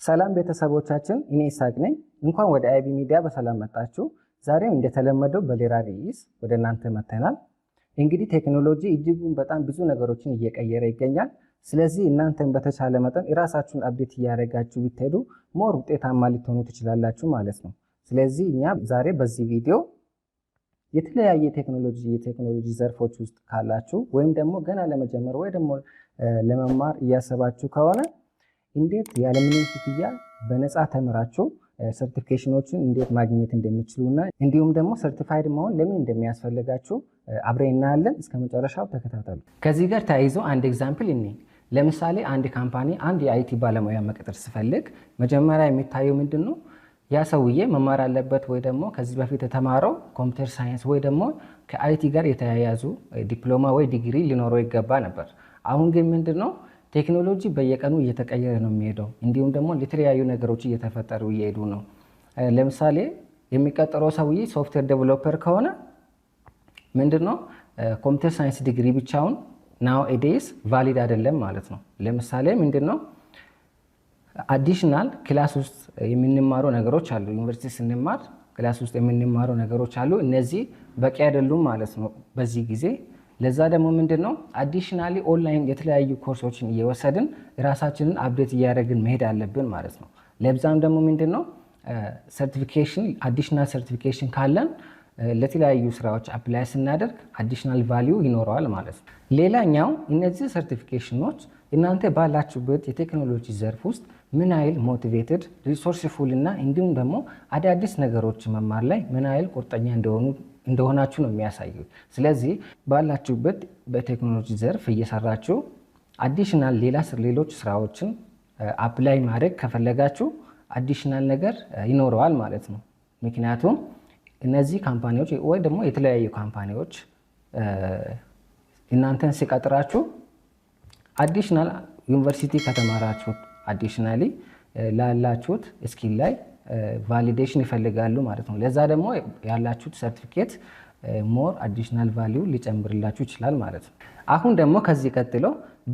ሰላም ቤተሰቦቻችን፣ እኔ ይስሐቅ ነኝ። እንኳን ወደ አይቢ ሚዲያ በሰላም መጣችሁ። ዛሬም እንደተለመደው በሌላ ርዕስ ወደ እናንተ መጥተናል። እንግዲህ ቴክኖሎጂ እጅጉን በጣም ብዙ ነገሮችን እየቀየረ ይገኛል። ስለዚህ እናንተን በተቻለ መጠን የራሳችሁን update እያደረጋችሁ ብትሄዱ more ውጤታማ ልትሆኑ ትችላላችሁ ማለት ነው። ስለዚህ እኛ ዛሬ በዚህ ቪዲዮ የተለያየ የቴክኖሎጂ ዘርፎች ውስጥ ካላችሁ ወይም ደግሞ ገና ለመጀመር ወይ ደግሞ ለመማር እያሰባችሁ ከሆነ እንዴት ያለምንም ክፍያ በነፃ ተምራችሁ certification ኦችን እንዴት ማግኘት እንደሚችሉ እና እንዲሁም ደግሞ certified መሆን ለምን እንደሚያስፈልጋችሁ አብረን እናያለን። እስከ መጨረሻው ተከታተሉ። ከዚህ ጋር ተያይዞ አንድ example እኔ ለምሳሌ አንድ company አንድ የ IT ባለሙያ መቅጠር ሲፈልግ መጀመሪያ የሚታየው ምንድን ነው? ያ ሰውዬ መማር አለበት ወይ ደግሞ ከዚህ በፊት የተማረው computer science ወይ ደግሞ ከ IT ጋር የተያያዙ ዲፕሎማ ወይ ዲግሪ ሊኖረው ይገባ ነበር። አሁን ግን ምንድን ነው፣ ቴክኖሎጂ በየቀኑ እየተቀየረ ነው የሚሄደው። እንዲሁም ደግሞ የተለያዩ ነገሮች እየተፈጠሩ እየሄዱ ነው። ለምሳሌ የሚቀጠረው ሰውዬ software developer ከሆነ ምንድን ነው፣ computer science ዲግሪ ብቻውን nowadays valid አይደለም ማለት ነው። ለምሳሌ ምንድን ነው፣ additional class ውስጥ የምንማሩ ነገሮች አሉ። ዩኒቨርሲቲ ስንማር class ውስጥ የምንማሩ ነገሮች አሉ። እነዚህ በቂ አይደሉም ማለት ነው በዚህ ጊዜ። ለዛ ደግሞ ምንድን ነው፣ additionally online የተለያዩ ኮርሶችን እየወሰድን ራሳችንን update እያደረግን መሄድ አለብን ማለት ነው። ለዛም ደግሞ ምንድን ነው፣ certification፣ additional certification ካለን ለተለያዩ ስራዎች apply ስናደርግ additional value ይኖረዋል ማለት ነው። ሌላኛው እነዚህ certification ኦች እናንተ ባላችሁበት የቴክኖሎጂ ዘርፍ ውስጥ ምን ያህል motivated፣ resourceful እና እንዲሁም ደግሞ አዳዲስ ነገሮች መማር ላይ ምን ያህል ቁርጠኛ እንደሆናችሁ ነው የሚያሳዩት። ስለዚህ ባላችሁበት በቴክኖሎጂ ዘርፍ እየሰራችሁ additional ሌሎች ስራዎችን apply ማድረግ ከፈለጋችሁ additional ነገር ይኖረዋል ማለት ነው። ምክንያቱም እነዚህ company ዎች ወይ ደግሞ የተለያዩ company ዎች እናንተን ሲቀጥራችሁ additional ዩኒቨርሲቲ ከተማራችሁት additionally ላላችሁት skill ላይ validation ይፈልጋሉ ማለት ነው። ለዛ ደግሞ ያላችሁት ሰርቲፊኬት more additional value ሊጨምርላችሁ ይችላል ማለት ነው። አሁን ደግሞ ከዚህ ቀጥሎ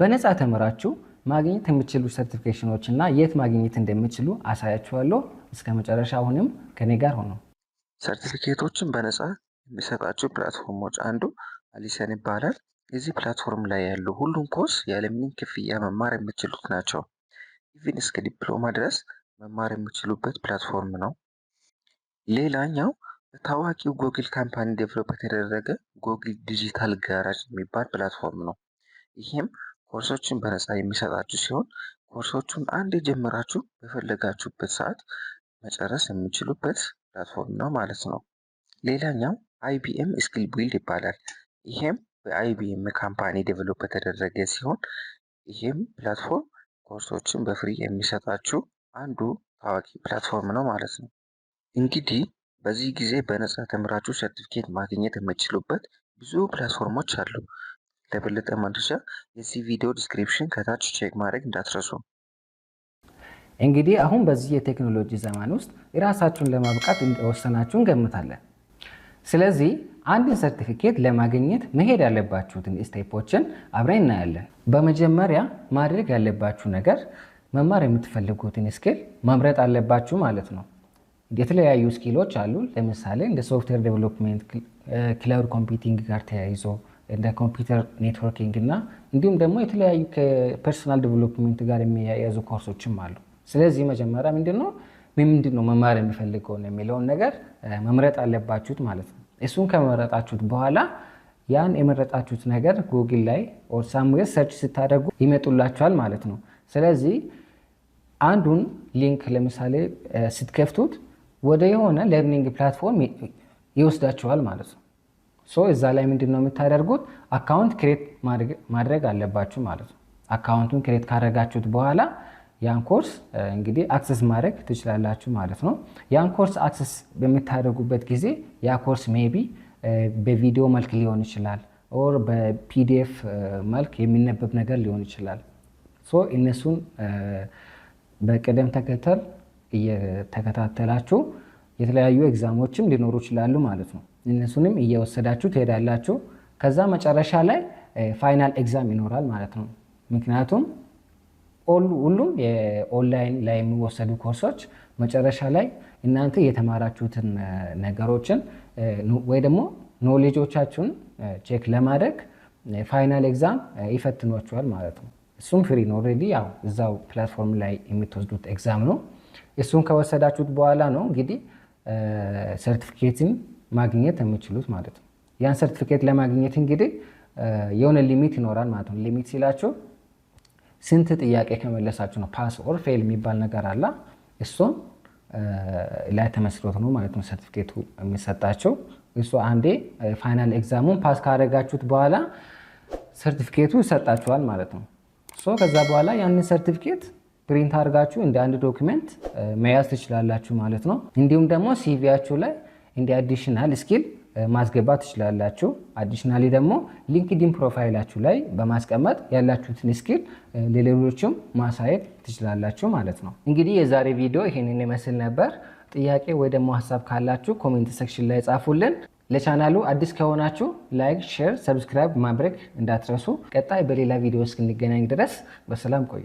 በነፃ ተምራችሁ ማግኘት የምትችሉ certification ኦች እና የት ማግኘት እንደምትችሉ አሳያችኋለሁ። እስከ መጨረሻ አሁንም ከኔ ጋር ሁኑ። ሰርቲፊኬቶችን በነፃ የሚሰጣቸው platform ኦች አንዱ አሊሰን ይባላል። የዚህ platform ላይ ያሉ ሁሉም ኮርስ ያለምንም ክፍያ መማር የምትችሉት ናቸው። Even እስከ ዲፕሎማ ድረስ መማር የምትችሉበት platform ነው። ሌላኛው በታዋቂው Google company develop የተደረገ Google Digital Garage የሚባል platform ነው። ይህም ኮርሶችን በነፃ የሚሰጣችሁ ሲሆን ኮርሶቹን አንዴ ጀምራችሁ በፈለጋችሁበት ሰዓት መጨረስ የምትችሉበት platform ነው ማለት ነው። ሌላኛው IBM Skill Build ይባላል። ይሄም በ IBM company develop የተደረገ ሲሆን ይሄም platform ኮርሶችን በ free የሚሰጣችሁ አንዱ ታዋቂ platform ነው ማለት ነው። እንግዲህ በዚህ ጊዜ በነፃ ተምራችሁ ሰርቲፊኬት ማግኘት የምትችሉበት ብዙ platform ኦች አሉ። ለበለጠ መረጃ የዚህ ቪዲዮ description ከታች check ማድረግ እንዳትረሱ። እንግዲህ አሁን በዚህ የቴክኖሎጂ ዘመን ውስጥ የራሳችሁን ለማብቃት እንደወሰናችሁ እንገምታለን። ስለዚህ አንድን ሰርቲፊኬት ለማግኘት መሄድ ያለባችሁትን step ኦችን አብረን እናያለን። በመጀመሪያ ማድረግ ያለባችሁ ነገር መማር የምትፈልጉትን skill መምረጥ አለባችሁ ማለት ነው። የተለያዩ skill ኦች አሉ። ለምሳሌ እንደ software development፣ cloud computing ጋር ተያይዞ እንደ computer networking እና እንዲሁም ደግሞ የተለያዩ ከ personal development ጋር የሚያያዙ ኮርሶችም አሉ። ስለዚህ መጀመሪያ ምንድነው ምንድነው መማር የምፈልገውን የሚለውን ነገር መምረጥ አለባችሁት ማለት ነው። እሱን ከመረጣችሁት በኋላ ያን የመረጣችሁት ነገር ጉግል ላይ or somewhere search ስታደርጉ ይመጡላችኋል ማለት ነው። ስለዚህ አንዱን link ለምሳሌ ስትከፍቱት ወደ የሆነ learning platform ይወስዳችኋል ማለት ነው። So እዛ ላይ ምንድን ነው የምታደርጉት? Account create ማድረግ አለባችሁ ማለት ነው። Account ኡን create ካደረጋችሁት በኋላ ያን ኮርስ እንግዲህ access ማድረግ ትችላላችሁ ማለት ነው። ያን ኮርስ access በምታደርጉበት ጊዜ ያ ኮርስ maybe በቪዲዮ መልክ ሊሆን ይችላል or በ PDF መልክ የሚነበብ ነገር ሊሆን ይችላል። So እነሱን በቅደም ተከተል እየተከታተላችሁ የተለያዩ exam ኦችም ሊኖሩ ይችላሉ ማለት ነው። እነሱንም እየወሰዳችሁ ትሄዳላችሁ። ከዛ መጨረሻ ላይ final exam ይኖራል ማለት ነው። ምክንያቱም ሁሉም የኦንላይን ላይ የሚወሰዱ ኮርሶች መጨረሻ ላይ እናንተ የተማራችሁትን ነገሮችን ወይ ደግሞ knowledge ኦቻችሁን check ለማድረግ final exam ይፈትኗችኋል ማለት ነው። እሱም free ነው። Already ያው እዛው platform ላይ የምትወስዱት exam ነው። እሱን ከወሰዳችሁት በኋላ ነው እንግዲህ ሰርቲፊኬትን ማግኘት የምትችሉት ማለት ነው። ያን ሰርቲፊኬት ለማግኘት እንግዲህ የሆነ limit ይኖራል ማለት ነው። Limit ሲላችሁ ስንት ጥያቄ ከመለሳችሁ ነው pass or fail የሚባል ነገር አለ። እሱን ላይ ተመስርቶ ነው ማለት ነው ሰርቲፊኬቱ የሚሰጣችሁ። እሱ አንዴ final exam ኡን pass ካደረጋችሁት በኋላ ሰርቲፊኬቱ ይሰጣችኋል ማለት ነው። So ከዛ በኋላ ያንን ሰርቲፊኬት print አድርጋችሁ እንደ አንድ document መያዝ ትችላላችሁ ማለት ነው። እንዲሁም ደግሞ CV ያችሁ ላይ እንደ additional skill ማስገባት ትችላላችሁ። Additionally ደግሞ LinkedIn profile ኣችሁ ላይ በማስቀመጥ ያላችሁትን skill ለሌሎችም ማሳየት ትችላላችሁ ማለት ነው። እንግዲህ የዛሬ ቪዲዮ ይሄንን ይመስል ነበር። ጥያቄ ወይ ደግሞ ሀሳብ ካላችሁ comment section ላይ ጻፉልን። ለቻናሉ አዲስ ከሆናችሁ like፣ share፣ subscribe ማድረግ እንዳትረሱ። ቀጣይ በሌላ ቪዲዮ እስክንገናኝ ድረስ በሰላም ቆዩ።